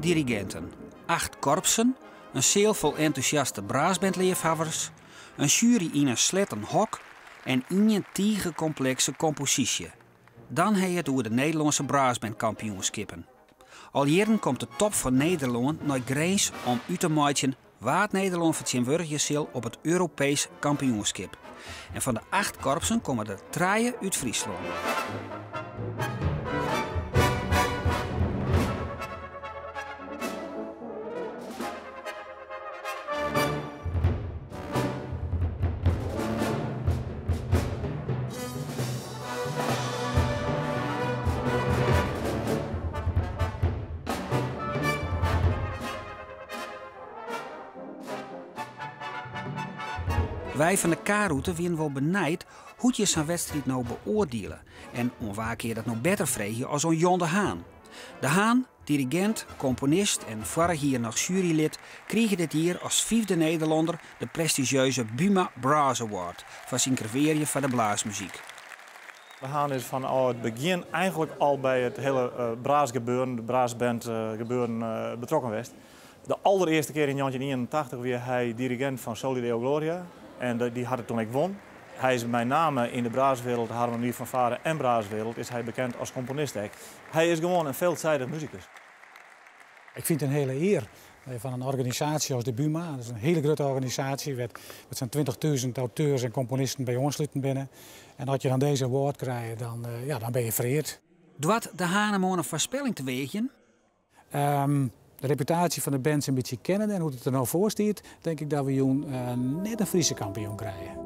Acht diriginten, acht korpsen, in seal fol entûsjaste brassbandleafhawwers, in sjuery yn in sletten hok en ien tige komplekse komposysje. Dan ha je it oer de Nederlânske brassbandkampioenskippen. Al jierren komt de top fan Nederlân nei Grins om út te meitsjen wa't Nederlân fertsjintwurdigje sil op it Europeesk kampioenskip. En fan de acht korpsen komme der trije út Fryslân. Wy fan de K-rûte wiene wol benijd hoe't je sa'n wedstriid no beoardiele en oan wa kinne je dat no better freegje as oan John de Haan. De Haan, dirigint, komponist en foarich jier noch sjuerylid, krige dit jier as fyfde Nederlanner de prestizjeuze Buma Brass Award foar syn krewearjen foar de blaasmuzyk. De Haan is fanôf it begjin eigenlik al by it hiele brassgebeuren, de brassbandgebeuren, betrokken west. De alderearste kear yn njoggentjinhûndertienentachtich wie hy dirigint fan Soli Deo Gloria en dy hat it toen ek wûn. Hy is mei name yn de brasswereld, de harmonie, fanfare en brasswereld is hy bekend as komponist ek. Hy is gewoan in veelzijdig musikus. Ik fyn it in hiele ear dat je fan in organisaasje as de Buma, dat is in hiele grutte organisaasje wêr't sa'n 20.000 auteurs en komponisten by oansluten binne, en as je dan dizze award krije, dan, ja, dan binne je fereard. Doart De Haan him oan in foarspelling te weagjen? De reputaasje fan de bands in bytsje kennende en hoe't it der no foar stiet, tink ik dat we jûn net in Fryske kampioen krije.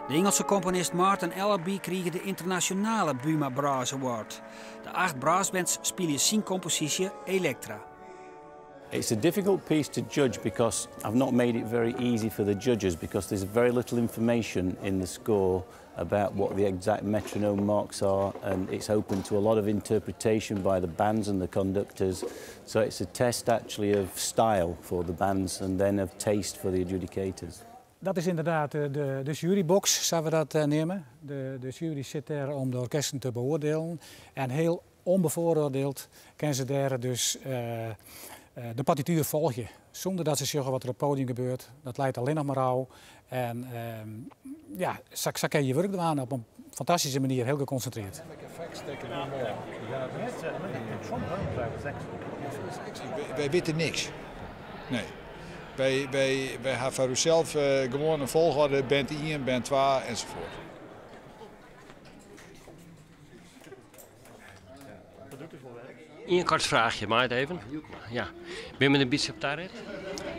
De Ingelske komponist Martin Ellerby krige de ynternasjonale Buma Brass Award. De acht brassbands spylje syn komposysje Elektra. It's a difficult piece to judge because I've not made it very easy for the judges because there's very little information in the score about what the exact metronome marks are and it's open to a lot of interpretation by the bands and the conductors. So it's a test actually of style for the bands and then of taste for the adjudicators. Dat is ynderdaad de jurybox, sa't we dat neame. De sjuery sit dêr om de orkesten te beoardielen. En hiel ûnbefoaroardield kinne se dêr dus de partituer folgje. Sûnder dat se sjogge wat der op it poadium gebeurt. Dat leit allinnich mar ôf. En ja, sa kinne je wurk dwaan op in fantastyske manier, hiel gekonsintrearre. Wy witte niks. Nee. Wy hawwe foar ússels gewoan in folchoarder, band ien, band twa ensafuort. Ien koart fraachje, mei it even? Ja. Binne we der in bytsje op taret?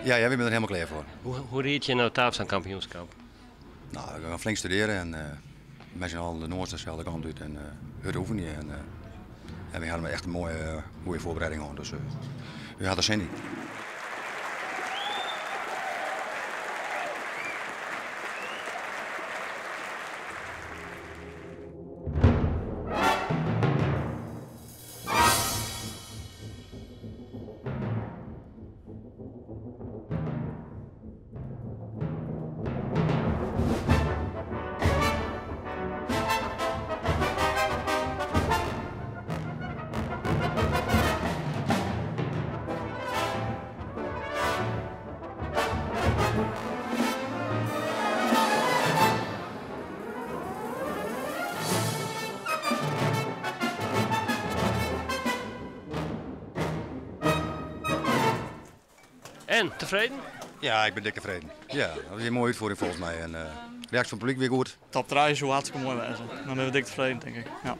Ja, ja, wy binne der hielendal klear foar. Hoe ried je no ta op sa'n kampioenskip? No, we gaan flink studearje en mei syn allen de noas deselde kant út en hurd oefenje. En, en we hawwe echt in moaie, goede foarbereiding hân, dus we hawwe der sin yn. En, tefreden? Ja, ik bin dik tefreden. Ja, dat wie in moaie útfiering folgens my. En de reaksje fan it publyk wie goed. Top 3 soe hartstikke moai wêze. Dan binne we dik tefreden, tink ik. Ja.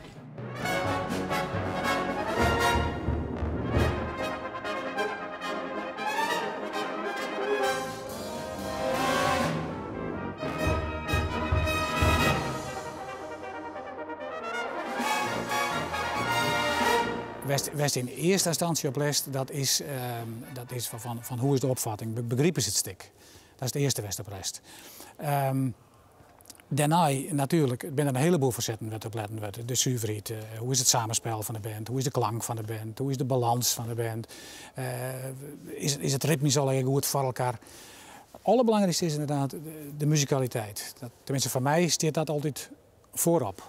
Wêr'tst yn earste ynstânsje op letst, dat is fan hoe is de opfatting, begripe se it stik? Dat is it earste wêr'tst op letst. Dêrnei natuerlik binne der in heleboel fasetten wêr't op letten wurdt. De suverheid, hoe is it samenspel fan de band, hoe is de klank fan de band, hoe is de balans fan de band, is is it ritmysk allegear goed foar elkoar. Alderbelangrykste is inderdaad de muzikaliteit. Dat, tenminste foar my stiet dat altyd foarop.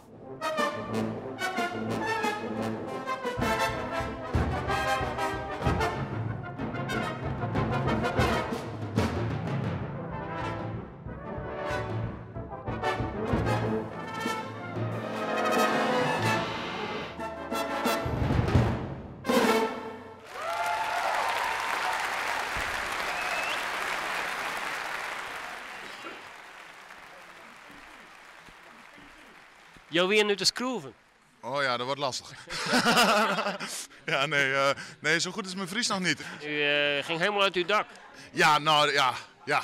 Jo wienen út de skroeven. Oh ja, dat wordt lastig. Ja, nee, nee, zo goed is mijn Fries nog niet. U ging helemaal uit uw dak. Ja, nou ja, ja.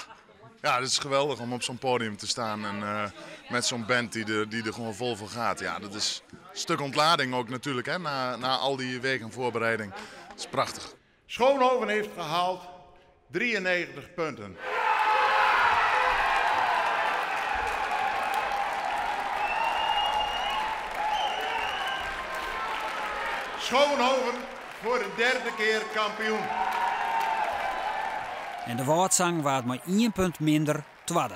Ja, het is geweldig om op zo'n podium te staan en met zo'n band die er gewoon vol voor gaat. Ja, dat is een stuk ontlading ook natuurlijk, hè, na al die weken voorbereiding. Het is prachtig. Schoonhoven heeft gehaald 93 punten. Schoonhoven voor de derde keer kampioen. En de Wâldsang waard mei ien punt minder twadde.